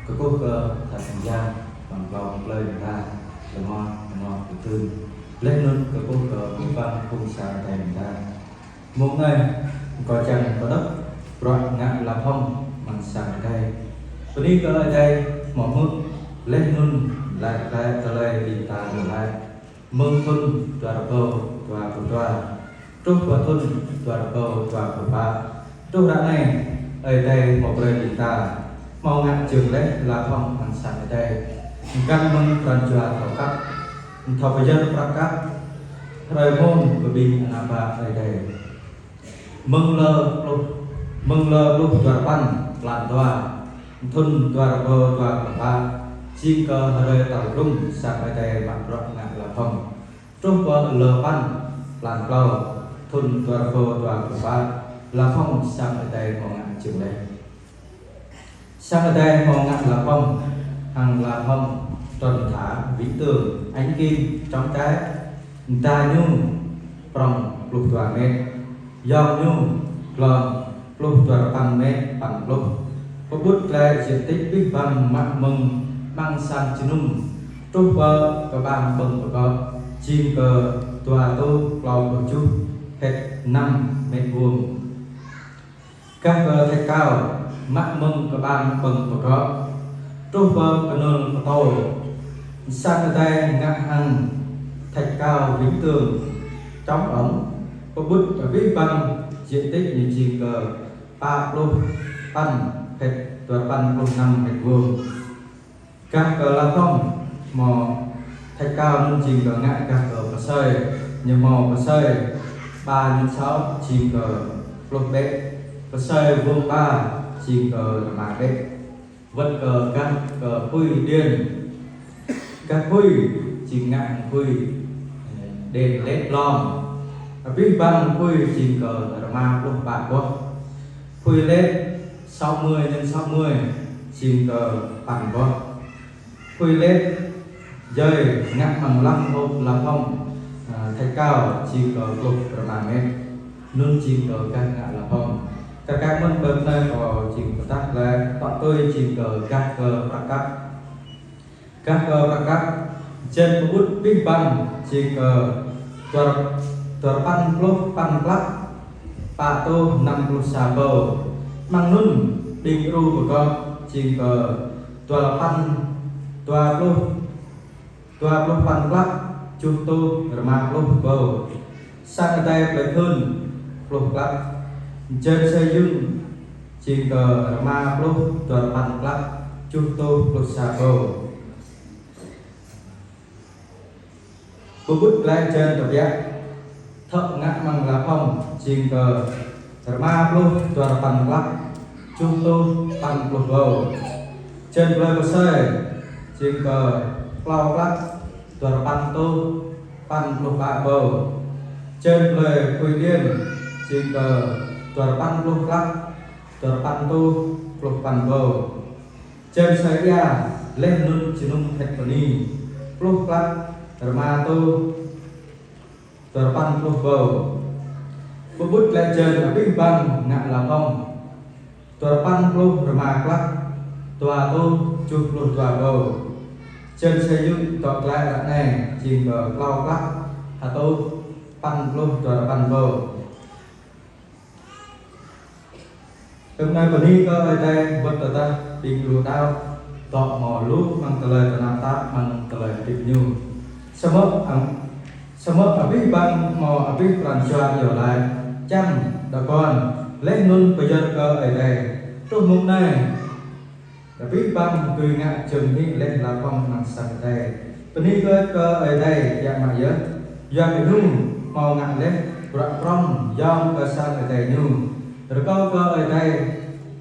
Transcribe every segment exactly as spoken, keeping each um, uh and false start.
Kơkuh kơ Khua Yang, amăng klâo plơi ƀing ta, lơngor, lơngor kơ tơl. Laih anŭn kơkuh kơ abih bang phung sang Ơi Adai ƀing ta. Mông anai, kâo čang pơđŏk bruă ngă la phong amăng sang Ơi Adai. Bơni kơ Ơi Adai hmâo hmư̆, laih anŭn laĭ glaĭ tơlơi ƀing ta iâu laĭ. Mơ̆ng thŭn dua rơbâo dua pluh dua truh pơ thŭn dua rơbâo dua pluh pă, truh ră anai, Ơi Adai hmâo brơi ƀing ta hmâo ngă jơ̆ng laih la phong amăng sang Ơi Adai. Găn mơ̆ng pran jua thâo khăp, thâo pơyơr prăk kăk, hrơi mông kơ ƀing ană bă Ơi Adai. Mơ̆ng lơ pluh, mơ̆ng lơ pluh dua rơpăn blan dua, thŭn dua rơbâo dua pluh pă, jing kơ hrơi tal blung sang Ơi Adai mă bruă ngă la phong. Truh pơ lơ păn blan klâo, thŭn dua rơbâo dua pluh pă, la phong sang Ơi Adai hmâo ngă jơ̆ng laih. Sang Ơi Adai hmâo ngă la phong, hăng la phong tròn thả, vĩnh tường, ánh kim, trống cháy. Đa ñu prŏng pluh dua mét, yong ñu glông pluh dua rơpăn mét păn pluh. Pơƀut glaĭ diện tích abih bang mă mơ̆ng amăng sang jơnum truh pơ kơƀang ƀơ̆ng pơgop, jing kơ dua rơtuh klâo pluh tơjuh phét năm mét vuông. Gah kơ thạch cao mă mơ̆ng kơƀang ƀơ̆ng pơgop truh pơ kơnơ̆ng pơtâo. Sang Ơi Adai ngă hăng thạch cao vĩnh tường, chống ẩm, pơƀut abih bang diện tích ñu jing kơ pă pluh păn phét dua rơpăn pluh năm mét vuông. Gah kơ la phong hmâo thạch cao anŭn jing kơ ngă gah kơ pơsơi, ñu hmâo pơsơi ba nhân sáu jing kơ pluh bĕ, pơsơi vuông ba jing kơ rơma bĕ. Wơ̆t kơ gah kơ apui điện, gah apui jing ngă hăng apui đèn led blom. Abih bang apui jing kơ rơma pluh pă boh. Apui led sáu mươi nhân sáu mươi jing kơ păn boh. Apui led djai ngă amăng lăm hộp la phong, à, thạch cao jing kơ pluh rơma mét. Anŭn jing kơ gah ngă la phong. Kar kaĭ mơ̆n ƀơi anai kâo jing pơtă glaĭ, tŏ tui jing kơ gah kơ prăk kăk. Gah kơ prăk kăk, jên pơƀut abih bang jing kơ dua, dua rơpăn pluh păn klăk, pă rơtuh năm pluh sa ƀâo. Amăng anŭn ƀing djru pơgop jing kơ dua rơpăn, dua pluh, dua pluh păn klăk, tơjuh rơtuh rơma pluh ƀâo. Sang Ơi Adai plơi Thưn pluh klăk, jên xây dựng jing kơ rơma pluh dua rơpăn klăk, tơjuh rơtuh pluh sa ƀâo. Pơƀut glaĭ jên tơbiă, thŏk ngă amăng la phong jing kơ rơma pluh dua rơpăn klăk, tơjuh rơtuh păn pluh ƀâo. Jên plơi pơsơi jing kơ klâo klăk, dua rơpăn rơtuh păn pluh pă ƀâo. Jên plơi apui điện jing kơ dua rơpăn pluh klăk, dua rơpăn rơtuh pluh păn ƀâo. Jên sơi ia laih anŭn jơnum phĕt bơni, pluh klăk, rơma rơtuh dua rơpăn pluh ƀâo. Pơƀut glaĭ jên abih bang ngă la phong, dua rơpăn pluh rơma klăk, dua rơtuh tơjuh pluh dua ƀâo. Jên xây dựng dŏ glaĭ ră anai jing kơ klâo klăk, ha rơtuh păn pluh dua rơpăn ƀâo. Tơm anai bơni kơ Ơi Adai wơ̆t tơdah ƀing djru đaŏ dŏ hmâo lu amăng tơlơi tơnap tap, amăng tơlơi hơdip ñu. Samơ̆ am-, samơ̆ abih bang hmâo abih pran jua iâu laĭ, čang dơkon, laih anŭn pơyơr kơ Ơi Adai. Truh mông anai, abih bang dưi ngă jơ̆ng hĭ laih la phong amăng sang Ơi Adai. Bơni kơ, kơ Ơi Adai biă mă yơh. Yua kơ ñu hmâo ngă laih bruă prŏng yom kơ sang Ơi Adai ñu. Rơkâo kơ Ơi Adai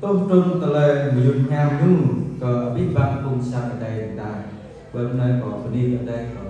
tuh trŭn tơlơi mơyŭn hiam ñu kơ abih bang phung sang Ơi Adai ƀing ta. Ƀơi anai kâo bơni kơ Ơi Adai, kâo